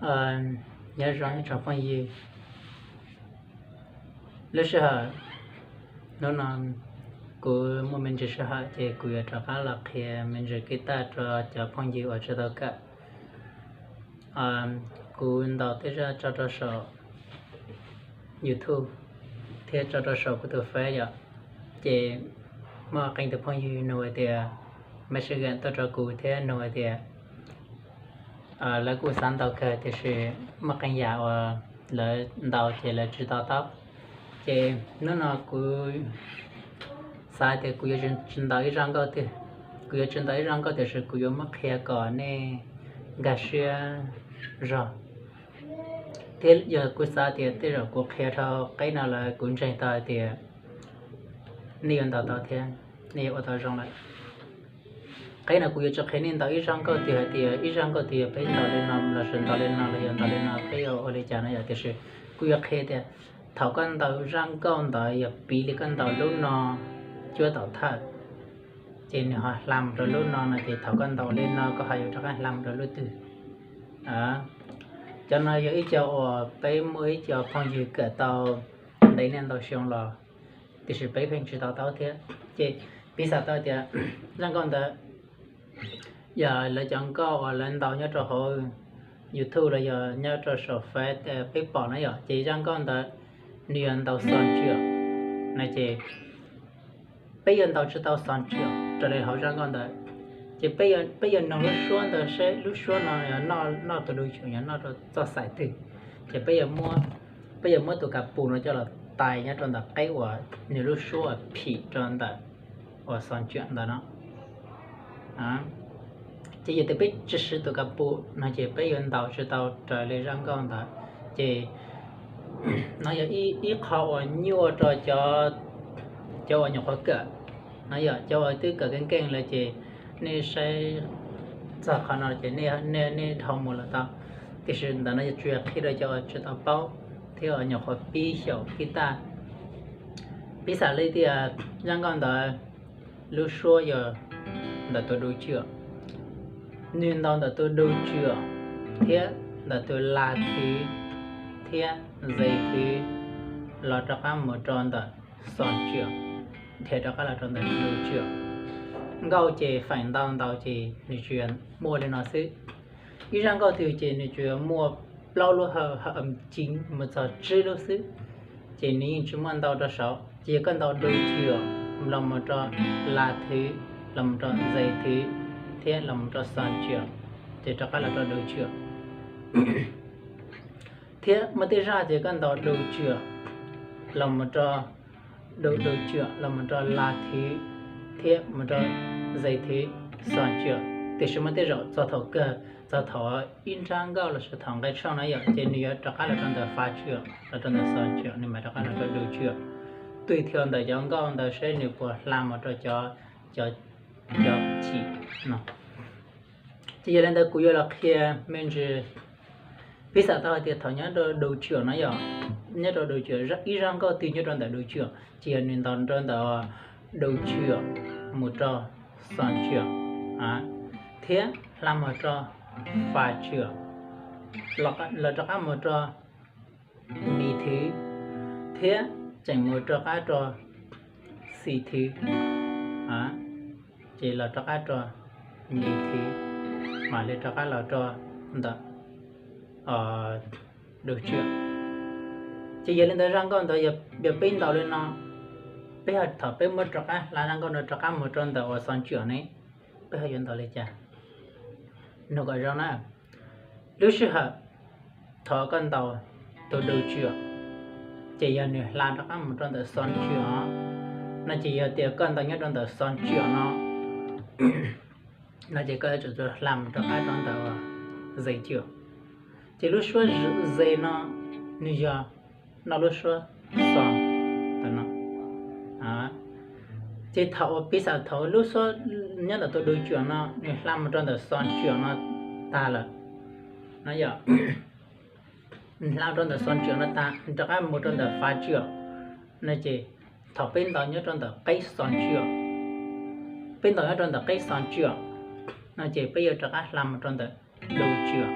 Nyob zoo ib tsoom phooj ywg, lub sij hawm hnub no kuv muaj me ntsis sij hawm ces kuv yuav rov qab los qhia me ntsis kib taj rau cov phooj ywg uas tsis tau kawm. Kuv ntaus tej zaj tso rau saum YouTube thiab tso rau saum kuv tus Face yom, ces muaj qee tus phooj ywg nug hais tias, message tuaj rau kuv thiab nug hais tias lawv kuj xav ntaus kawg tiam sis muaj qee yam uas lawv ntaus ces lawv tsis to taub. Ces hnub no kuv xav tias kuv yuav tsis ntaus ib zaj nkauj twg, kuv yuav tsis ntaus ib zaj nkauj tiam sis kuv yuav muab qhia kom nej nkag siab zog. Thiab yog kuv xav tias tej zaum kuv qhia dhau qeb no lawm kuv ntseeg tau hais tias nej yuav ntaus tau thiab nej yuav ua tau zoo lawm. Qeb no kuv yuav tsis qhia nej ntaus ib zaj nkauj twg hais tias ib zaj nkauj twg yog peb ntaus li no lossis ntaus li no los yog ntaus li no peb yuav ua li cas no yom, tiam sis kuv yuav qhia tias thaum koj ntaus zaj nkauj ntawd yog piv li koj ntaus lub no cuab tom thawj, ces nws ho hla mus rau lub no no ces thaum koj ntaus li no koj ho yuav rov qab hla mus rau lub twg. Cov no yog ib co uas peb muaj ib co phooj ywg kawm tau ntev niaj ntau xyoo los tiam sis peb pheej tsis to taub thiab. Ces piv xam tau tias zaj nkauj ntawd yog lawv cov nkauj uas lawv ntaus nyob rau hauv YouTube los yog nyob rau saum Face peb pom na yom, ces zaj nkauj ntawd nws yog ntaus xos ntsuam no ces peb yuav ntaus tsis tau xos ntsuam raws li hauv zaj nkauj ntawd. Ces peb yuav noog lub suab ntawd seb lub suab no yog noj tus du cuam yog noj rau txoj xaim twg, ces peb yuav muab tus kas pus no coj los tais nyob rau ntawm qeb uas nws lub suab uas phim rau ntawm uas xos ntsuam ntawd no. Ces yog tias peb tsis siv tus kas pus no ces peb yuav ntaus tsis tau raws li zaj nkauj ntawd. Ces no yog ib qho uas nyuaj rau cov uas nyuam qhuav kawm, no yog cov uas twb kawm keej keej lawm ces nej saib txog qhov no ces nej dhau mus los tau. Tiam sis ntawm no yog tsuas yog qhia rau cov uas tsis tau paub thiab uas nyuam qhuav pib xyaum kib taj. Piv xam li tias zaj nkauj ntawd lub suab yog ntawm tus du cuam, nws ntaus ntawm tus du cuam thiab ntawm tus las thwv thiab zes thwv los rov qab mus rau ntawm xos ntsuam, dhia rov qab los rau ntawm du cuam. Nkauj ces feem ntau ntau ces nws tsuas muaj li no xwb. Ib zaj nkauj twg ces nws tsuas muaj plaub lub hawm, hawm ceev mus txog tsib lub xwb, ces nws yeej tsis muaj ntau rau saud. Ces yog koj ntaus du cuam los mus rau las thwv, los mus rau zes thwv thiab los mus rau xos ntsuam, ces rov qab los rau du cuam. Thiab muaj tej zaj ces koj ntaus du cuam los mus rau, du du cuam los mus rau las thwv thiab mus rau zes thwv, xos ntsuam, tiam sis muaj tej zaum txog thaum kawg, txog thaum ib nrab nkauj lossis thaum nqe tshooj no yom, ces nws yuav rov qab los rau ntawm fas cuam, los rau ntawm xos ntsuam, nws mam rov qab los rau du cuam. Tùy theo ntawm cov nkauj ntawd seb nws puas hla mus rau cov, cov, cov chim no. Ces yog li ntawd kuv yuav los qhia me ntsis. Piv xam tau hais tias thaum nyob rau du cuam no yom, nyob rau du cuam, ib zaj nkauj twg nyob rau ntawm du cuam ces yog nws ntaus rau ntawm du cuam mus rau xos ntsuam, thiab hla mus rau fas cuam, los rov qab mus rau mis thwv, thiab tseem mus rov qab rau xis thwv, ces los rov qab rau mis thwv, mam li rov qab los rau ntawm du cuam. Ces yog li ntawd zaj nkauj ntawd yog peb ntaus li no, peb thaum peb muab rov qab hla zaj nkauj no rov qab mus rau ntawm uas xos ntsuam ne, peb ho yuav ntaus li cas? Nug kom zoo na. Lub sij hawm thaum koj ntaus tus du cuam, ces yog nws hla rov qab mus rau ntawm xos ntsuam no, ces yog tias koj ntaus nyob rau ntawm xos ntsuam no, no ces koj yuav tsum hla mus rov qab rau ntawm zes cuam. Ces lub suab zes no nws yog noj lub suab xos ntawm no. Ces thaum uas piv xam thaum lub suab nyob ntawm tus du cuam no nws hla mus rau ntawm xos cuam no tag lawm, no yog hla rau ntawm xos cuam no tag rov qab mus rau ntawm fas cuam, no ces thaum peb ntaus nyob rau ntawm qeb xos cuam, peb ntaus nyob rau ntawm qeb xos cuam, no ces peb yuav rov qab hla mus rau ntawm du cuam.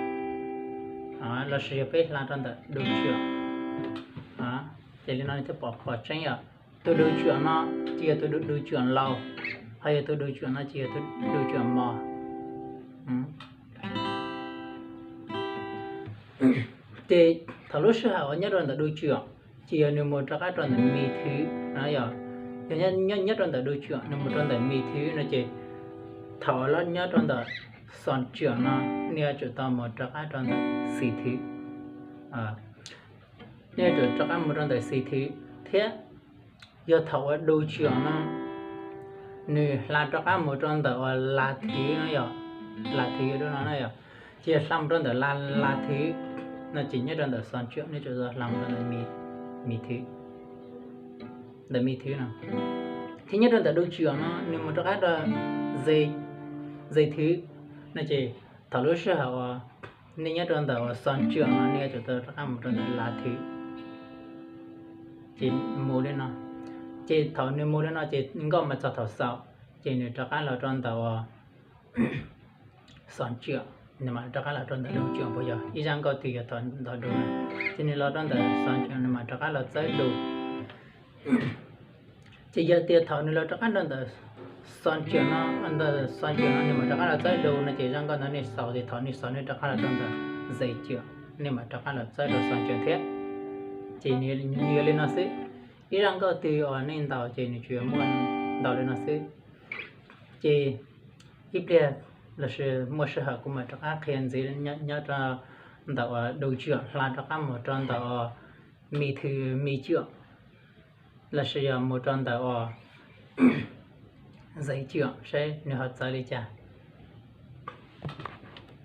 los sis yog peb hla rau ntawm du tsuam. Ces li no thiaj pom pom tseeb yom, tus du tsuam no ces yog tus du tsuam laus, ho yog tus du tsuam no ces yog tus du tsuam mos. Ces thaum lub sij hawm uas nyob rau ntawm du tsuam ces yog nws mus rov qab rau ntawm mis thwv no yom. Yog nyob rau ntawm du tsuam nws mus rau ntawm mis thwv no ces thaum uas nyob rau ntawm xos tsuam no nws yuav tsum tau mus rov qab rau ntawm xis thwv. Nws yuav tsum rov qab mus rau ntawm xis thwv thiab. Yog thaum uas du tsuam no nws hla rov qab mus rau ntawm uas las thwv no yom, las thwv no na yom, ces yog hla mus rau ntawm las thwv no ces nyob rau ntawm xos tsuam nws yuav tsum hla mus rau ntawm mis thwv, ntawm mis thwv no. Thiab nyob rau ntawm du tsuam no nws mus rov qab rau xis thwv no ces thaum lub sij hawm uas nej nyob rau ntawm uas xos tsuam no nej yuav tsum tau rov qab mus rau ntawm las thwv. Ces mus li no, ces thaum nws mus li no ces nkauj mas txog thaum xaus ces nws rov qab los rau ntawm uas xos tsuam, nws mam rov qab los rau ntawm du tsuam puas yog? Ib zaj nkauj twg yog thaum ntawd du na, ces nws los rau ntawm xos tsuam nws mam rov qab los txawb du. Ces yog tias thaum nws los rov qab rau ntawm xos tsuam no, ntawm xos tsuam no nws mam rov qab los txawb du no ces zaj nkauj ntawd nej xaus ces thaum nws xaus nws rov qab los rau ntawm xis tsuam, nej mam rov qab los txawb rau xos tsuam thiab. Ces nws yog li no xwb. Ib zaj nkauj twg uas nej ntaus ces nws tsuas muaj ntau li no xwb. Ces ib pliag los sis muaj sij hawm kuv mam rov qab qhia ntxiv nyob rau ntawm uas du tsuam hla rov qab mus rau ntawm uas mis thwv, mis tsuam, los sis yog mus rau ntawm uas xis tsuam saib nws ho txawv li cas.